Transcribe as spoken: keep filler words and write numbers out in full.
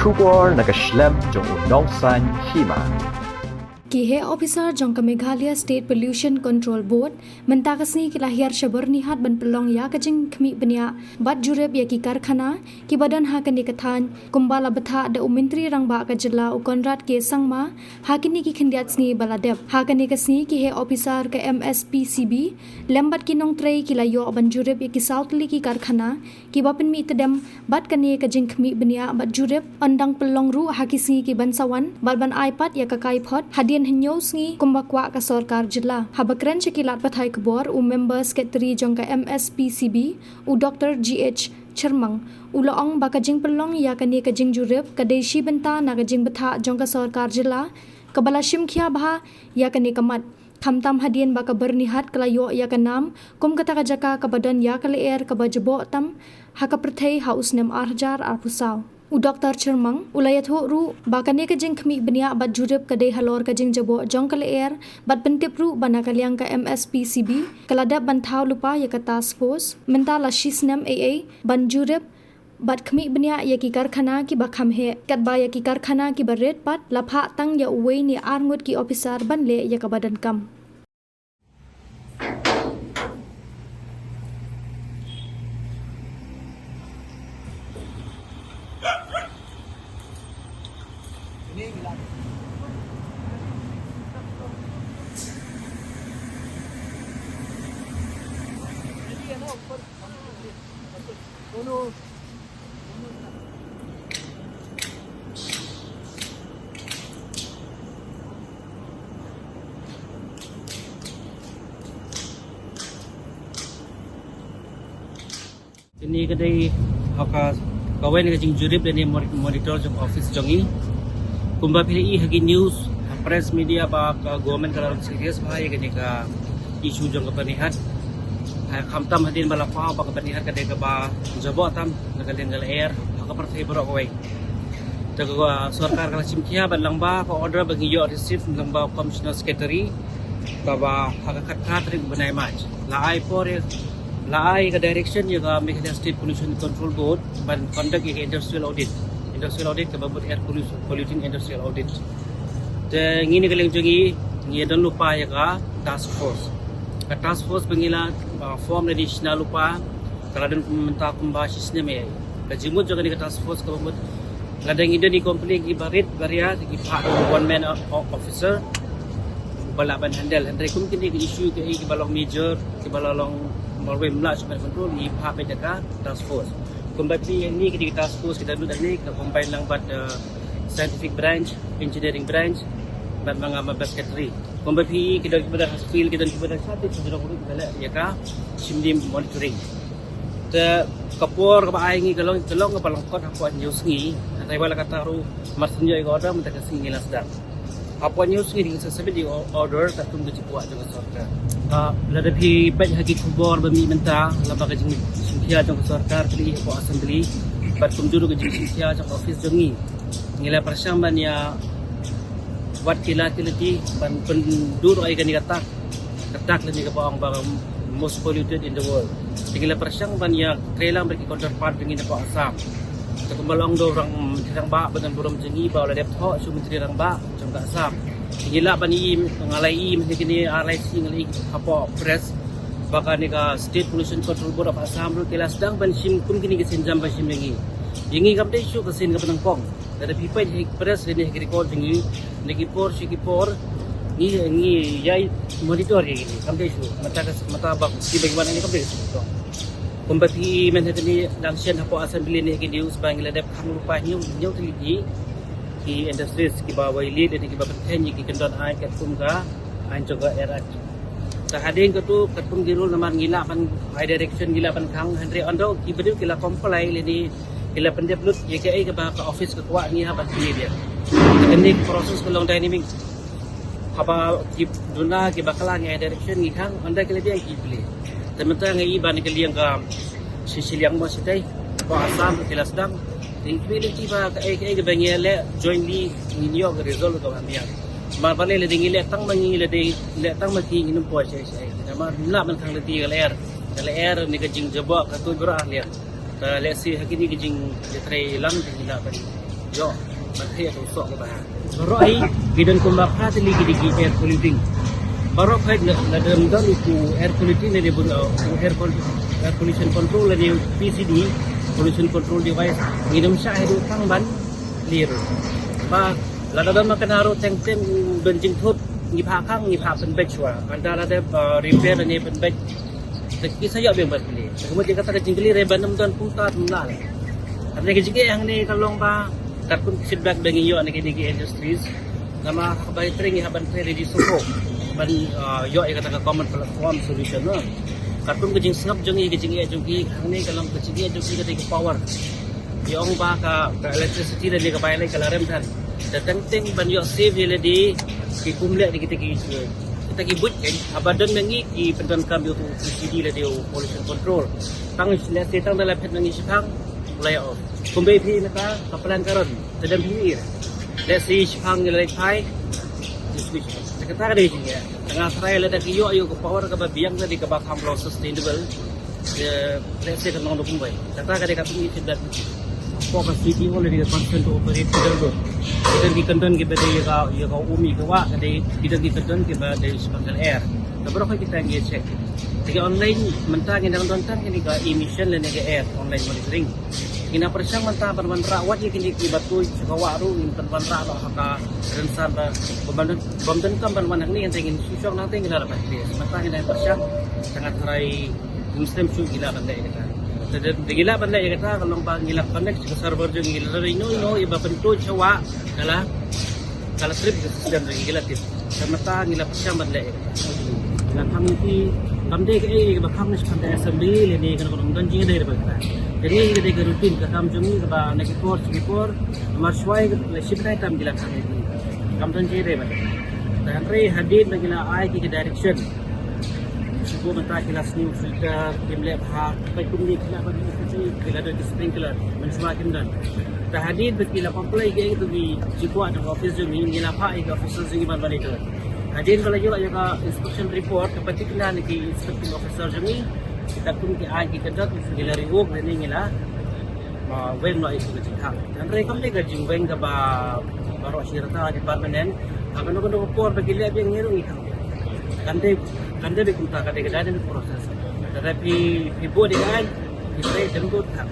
Khubor na ka shlem jong u nongsan hima. Ki heh ophisar jong ka Meghalaya State Pollution Control Board mynta ka sngi ki la hiar sha Byrnihat ban pynlong ïa ka jingkhmih bniah bad jurip ïa ki karkhana kiba don ha kane ka thaiñ, kumba la bthah da u Myntri Rangbah ka jylla u Conrad K Sangma ha kine ki khyndiat sngi ba la dep. Ha kane ka sngi ki heh ophisar ka M S P C B lem bad ki nongtrei ki la ïoh ban jurip ïa ki saw tylli ki karkhana kiba pynmih tdem bad kane ka jingkhmih bniah bad jurip yn dang pynlong ruh ha ki sngi ki ban sa wan bad ban ai pat ïa ka kaiphod hadien hynñiew sngi kumba kwah ka sorkar jylla. Haba kren sha ki lad pathai khubor, u member secretary jong ka M S P C B, u Doctor G H Chyrmang, u la ong ba ka jingpynlong ïa kane ka jingjurip ka dei shi bynta na ka jingbthah jong ka sorkar jylla kaba la shim khia bha ïa kane ka mat, khamtam hadien ba ka Byrnihat ka la ïoh ïa ka nam kum kata ka jaka kaba don ïa ka lyer kaba jaboh tam ha ka pyrthei ha u snem ar hajar arphew saw. U Doctor Chyrmang u la ïathuh ruh ba kane ka jingkhmih bniah bad jurip ka dei halor ka jingjaboh jong ka lyer bad pyntip ruh ba na ka liang ka M S P C B ka la dep ban thaw lypa ïa ka task force mynta la shi snem ei ei ban jurip bad khmih bniah ïa ki karkhana kiba kham heh, katba ïa ki karkhana kiba rit pat la phah tang ïa uwei ne ar ngut ki ophisar ban leh ïa kaba donkam. Kane ka dei ha ka, kawei na ka jingjurip lane mon-, monitor jong office jong i. Kumba phi la i ha ki news, ha press media ba ka government ka la long serious bha ïa kane ka issue jong ka Byrnihat. Ha, khamtam hadien ba la paw ba ka Byrnihat ka dei kaba jaboh tam na ka liang ka lyer ha ka pyrthei baroh kawei. Te ka sorkar ka la shim khia bad lyngba ka order ba ngi ïoh receive lyngba Commissioner Secretary kaba ha ka khatkhyndai tarik bnai March la ai por ïa, la ai ka direction ïa ka Meghalaya State Pollution Control Board ban conduct ïa ka industrial audit. Industrial audit kaba mut air pollution, polluting industrial audit. Te ngi na ka liang jong ngi ngi don lypa ïa ka task force. Ka task force ba ngi la, uh, form na di shna lypa ka la don mynta kumba shi snem ïa. Ka jingmut jong kane ka task force kaba mut lada ngi don i complain kiba rit ba ria, ki phah one man o-, officer ba lah ban handle. Hynrei kum kine ki issue ki, kiba long major, kiba la long marwei ym lah shuh ban control, ngi phah beit da ka task force. Kumba phi ïa ngi kine ki task force ki da lut hangne ka combine lang bad, uh, scientific branch, engineering branch bad ma nga ma bad secretary. Kumba phi ki don kiba don ha field, ki don kiba don sha te ki don ruh kiba leh ïa ka shim di monitoring. Te ka por kaba ai ngi ka long, ka long kaba lyngkot hapoh hynñiew sngi. Hynrei ba la kata ruh mar shu ïoh ïa ka order mynta ka sngi ngi la sdang. Hapoh hynñiew sngi ngi sa submit ïa ka order katkum ka jingkwah jong ka sorkar. Ah, lada phi peit ha ki khubor ba mih mynta lyngba ka jingshim khia jong ka sorkar, phi la i hapoh assembly bad kumjuh ruh ka jingshim khia jong ka office jong ngi. Ngi la pyrshang ban ïa wad ki la ki lynti ban pynduh ruh ïa kane ka tak, ka tak lane kaba ong ba most polluted in the world. Te ngi la pyrshang ban ïa trei lang bad ki counterpart jong ngi na ka Assam. Te kumba long da u Myntri Rangbah ba don burom jong ngi ba u la dep thoh sha u Myntri Rangbah jong ka Assam. Te ngi lah ban i, nga la i mynta kine ar lai sngi nga la i hapoh press ba kane ka State Pollution Control Board of Assam ruh ki la sdang ban shim kum kine ki sienjam ba shim ïa ngi. Ïa ngi kam dei shuh ka sien kaba nyngkong. Lada phi peit ha ki press lane ha ki record jong ngi, na ki por sha ki por ngi, ngi ïa monitor ïa kine, kam dei shuh. Mynta ka, mynta ba ki ba ngi wan hangne kam dei shuh. Kumba phi i mynta kane dang shen hapoh assembly ne ha ki news ba ngi la dep khang lypa hynñiew, hynñiew tylli ki, ki industries kiba violate lane kiba pynkheiñ ïa ki kyndon aiñ katkum ka aiñ jong ka Air Act. Te hadien katu katkum ki rule namar ngi lah ban ai direction, ngi lah ban khang, hynrei ynda ki briew ki la comply lane ki la pyndep lut ïa kaei kaba ka office ka kwah, ngi hap ban plie biang. Te kane ka process ka long dynamic. Haba ki duna kiba khlaiñ ngi ai direction ngi khang, ynda ki la biang ki plie. Te mynta nga i ba na ka liang ka shi, shiliang mo shi tei, hapoh Assam ki la sdang. Te ngi plie lynti ba kaei kaei kaba ngi leh jointly ngin ïoh ka result kaba biang. Namar balei lada ngi leh tang ma ngi, lada leh tang ma ki ngin ym poi shaei shaei. Namar ngim lah ban khang lynti ka lyer. Ka lyer ne ka jingjaboh ka tuid baroh ar liang. Te lehse ha kine ki jingïatrei lang te ngi lah ban Yo, ban hei tu sok ba. Baroh hi, ki don kumba phra tylli ki dei ki air polluting. Baroh hi la, la don don ku air polluting ne dei bun, uh, air pol-, air pollution control ne P C D, pollution control device. Ngi dum sha hi du tang ban lir. Ba, la don ma kana ro teng teng don jingthut, ngi pha kang, ngi pha pynbeit shwa. Kan da la de, uh, repair ne pynbeit. Te ki sa ïoh biang bad kine. Te kumta kata ka jingkylli re ban ym don kumta ym lah. Hynrei ka jingeh hangne ka long ba katkum ki feedback ba ngi ïoh na kine ki industries. Namar ha kaba trei ngi hap ban trei ready shuh ban, ah, ïoh ïa kata ka common platform solution, no. Katkum ka jingsngap jong ngi, ka jingeh jong ngi hangne ka long ka jingeh jong ngi ka dei ka power. Ki ong ba ka, ka electricity lane ka bai lane ka la rem than. Te teng teng ban ïoh save ïa lade ki kum leh da kita ki issue. Kita ki buit kan, haba don ma ngi ki pyndonkam ïa u P C D lane u pollution control. Tang lehse tang da la phet ma ngi shipang, u la ïa off. Kumba phi naka ka plan ka run, te dang phi ir. Lehse shipang ngi la leit phai, ngi switch. Te kata ka dei jingeh. Tang nga tharai lada ki ïoh ïa ka power kaba biang lane kaba kham long sustainable. Lehse kan long da kumbai. Kata ka dei ka pynïaid da. Ko ka C D O lane ka consent to operate ki don. Ki don ki kyndon kiba dei ïa ka, ïa ka um ïa ka wah, ka dei ki don ki kyndon kiba dei sparkle air. Te baroh kita ngi check. Te online mynta ngi dang don tang kine ka emission lane ka air online monitoring. Ngi nang pyrshang mynta ban wanrah wat ïa kine kiba tuid sha ka wah ruh ngin pynwanrah noh ha ka rynsan ba bym don, bym donkam ban wan hangne, hynrei ngin shu shong nangta ngi la ban test. Mynta ngi nang pyrshang, tang nga tharai Muslim shu ngi lah ban leh ïa kata. Te da ngi lah ban leh ïa kata ka long ba ngi la connect ka server jong ngi, la ïoh ïa ba pyntuid sha wah, ka la, ka la trip ka system jong ngi, la tip. Te mynta ngi la pyrshang ban leh ïa kata. Ngi la khang ïa ki, kam dei kaei kaba khang ne sha ka assembly lane kano kano, don jingïadei da kata. Te ngi ka dei ka routine ka kam jong ngi kaba na ki por sha ki por, namar shuwa ïa ka la shim dei tam ngi la khang ïa ki. Kam don jingïadei bad kata. Te hynrei hadien ba ngi la ai ki ka direction. Shu mynta ki la sniew filter, kim leh bha, peit kumne ki la ban ki, ki la don ki sprinkler, mynshuwa kim don. Te hadien ba ki la comply ki, ki, ki kwah na office jong ngi, ngi la phah ïa ki officer jong ngi ban monitor. Hadien ba la ïoh ïa ka inspection report, ka particular na ki inspecting officer jong ngi, kita kum ki ai ki conduct, ngi la revoke lane ngi la, ah, weng noh ïa ka jingkhang. Hynrei kam dei ka jingweng kaba baroh shi rta, dei permanent. Haba kano kano ka por ba ki leh biang ngi ruh ngi khang. Kan dei, kan dei kumta, ka dei ka dynamic process. Lada phi, phi bud ïa ka aiñ, phi trei jemgut khang.